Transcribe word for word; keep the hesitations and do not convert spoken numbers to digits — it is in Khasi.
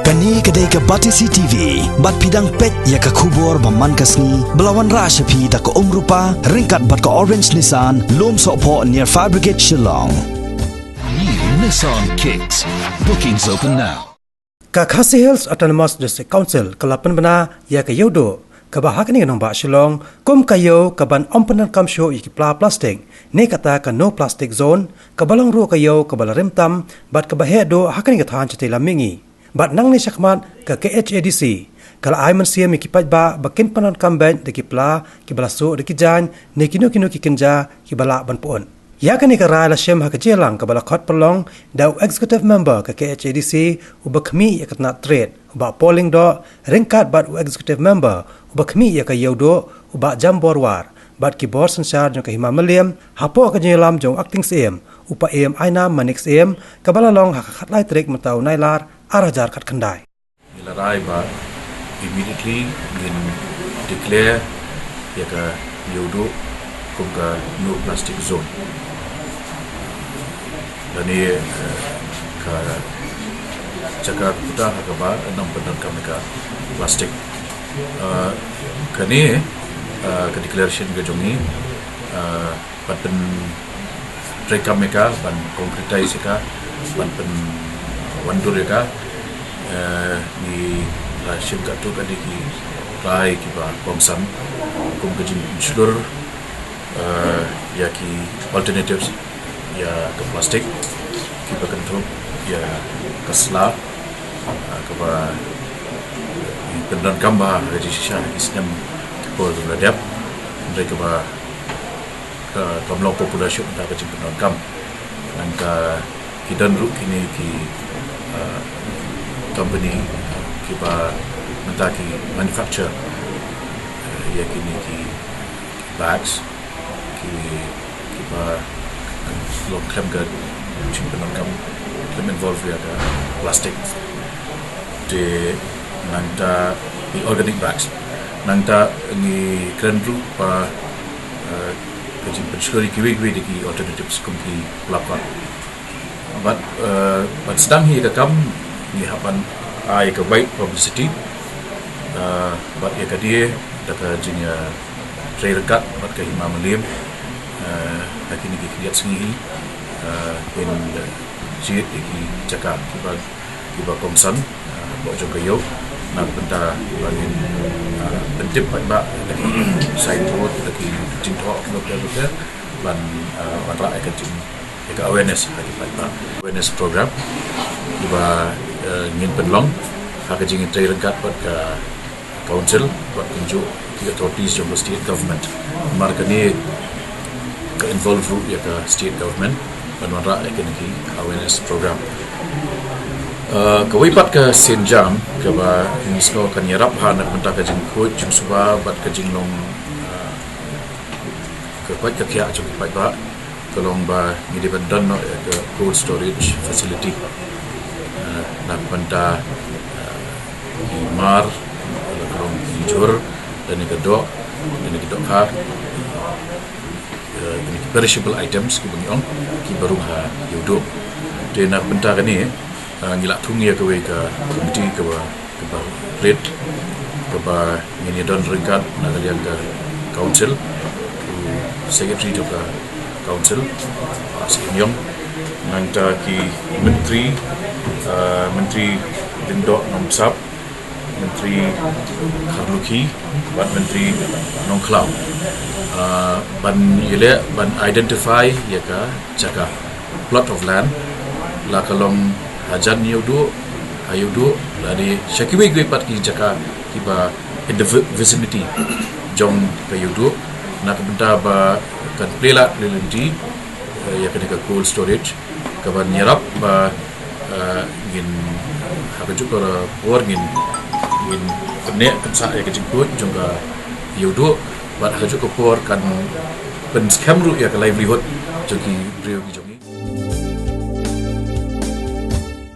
Kane ka dei ka Batesi T V, bad phi dang peit ïa ka khubor ba man ka sngi, ba la wanrah sha phi da ka Umrupa, ryngkat bad ka Orange Nissan, Lumsohphoh near Fire Brigade Shillong. New Nissan Kicks. Bookings open now. Ka Khasi Hills Autonomous District Council ka la pynbna ïa ka Ïewduh, kaba ha kane ka nongbah Shillong, kum ka ïew kaban ym pyndonkam shuh ïa ki pla plastik, ne kata ka No Plastic Zone, kaba long ruh ka ïew kaba la rim tam, bad kaba heh duh ha kane ka thaiñ shatei lam mihngi. Bad nangne shakhmat ka K H A D C ka la ai mynsiem ïa ki paidbah ba kin pyndonkam beit da ki pla kiba la suh da ki jaiñ ne kino kino ki kynja kiba lah ban pyut. Ïa kane ka rai la shim ha ka jingïalang kaba la khot pynlong da u Executive Member ka K H A D C uba khmih ïa ka tnat trade, u Bah Paul Lyngdoh, ryngkat bad u Executive Member uba khmih ïa ka Ïewduh, u Bah Jambor War, bad ki bor synshar jong ka Hima Mylliem, hapoh ka jingïalam jong u Acting Syiem, u Paiem Ainam Manik Syiem, kaba la long ha ka khatlai tarik mynta u Nailar, ar hajar khatkhyndai. Ngi la rai ba immediately ngin declare ïa ka Ïewduh kum ka No Plastic Zone. Lane, eh, ka jaka ka puta ha kaba ym pyndonkam ïa ka plastik. Eh, kane, eh, ka declaration ka jong ngi, eh, ban pyntrei kam ïa ka, ban concretize ïa ka, ban pynwandur ïa ka. Eh, ngi la shim katto katne ki rai kiba kongsan kum ka jingpynshlur, eh, ïa ki alternatives ïa ka plastik, kiba kynthup ïa ka sla, eh, kaba ngi pyndonkam bha ha ka jingshisha ha ki snem ki por ba la dep, hynrei kaba ka kam long popular shuh mynta ka jingpyndonkam. Nangta ki don ruh kine ki, eh, company, eh, kiba mynta ki manufacture, eh, ïa kine ki, ki bags, ki, kiba long khlem ka jingpyndonkam, khlem involve ïa ka plastik. Te nangta ki organic bags. Nangta ngi kren ruh ba, eh, ka jingpynshlur ïa kiwei kiwei de ki alternatives kum ki pla kot. Bad, eh, bad sdang hi ka kam ngi hap ban ai ka wide publicity, eh, bad ïa ka die da ka jing, eh, trei ryngkat bad ka Hima Mylliem, eh, ha kine ki khyndiat sngi hi, eh, ngin, eh, jied ïa ki jaka kiba, kiba kongsan, eh, hapoh jong ka ïew, na ka bynta ba ngin, eh, pyntip paidbah da ki signboard, da ki jingthoh kiba bha bha ban, eh, wanrah ïa ka jing, ïa ka awareness ha ki paidbah. Awareness program kiba, eh, ngin pynlong ha ka jingtrei ryngkat bad ka council bad kumjuh ki authorities jong ka state government. Namar kane ka involve ruh ïa ka state government ban wanrah ïa kine ki awareness program. Eh, kawei pat ka sienjam kaba ngi sngew kan ïarap ha na ka bynta ka jingkhuid jingsuba bad ka jinglong, eh, ka koit ka khiah jong ki paidbah, ka long ba ngi dei ban don noh ïa ka cold storage facility, eh, na ka bynta, eh, ki mar, la ka long ki jhur, lane ka doh, lane ki dohkha, eh, kine ki perishable items kiba ngi ong, kiba rung ha Ïewduh. Te na ka bynta kane, eh, ngi la thung ïa kawei ka committee kaba, kaba rit, kaba ngin ïa don ryngkat na ka liang ka council, u secretary jong ka council, Bah Syiem Ïong, nangta ki myntri, eh, Myntri Lyngdoh Nongbsap, Myntri Kharlukhi bad Myntri Nongkhlaw. Ah, ban ïaleh ban identify ïa ka jaka, plot of land, la ka long hajan Ïewduh, ha Ïewduh, lane sha kiwei kiwei pat ki jaka kiba in the vi-, vicinity jong ka Ïewduh, na ka bynta ba kan plie lad plie lynti, eh, ïa kane ka cold storage, kaban ïarap ba, eh, ngin, ha kajuh ka por ngin, ngin pynneh pynsah ïa ka jingkhuid jong ka Ïewduh, bad ha kajuh ka por kan pynskhem ruh ïa ka livelihood jong ki briew ki jong ngi.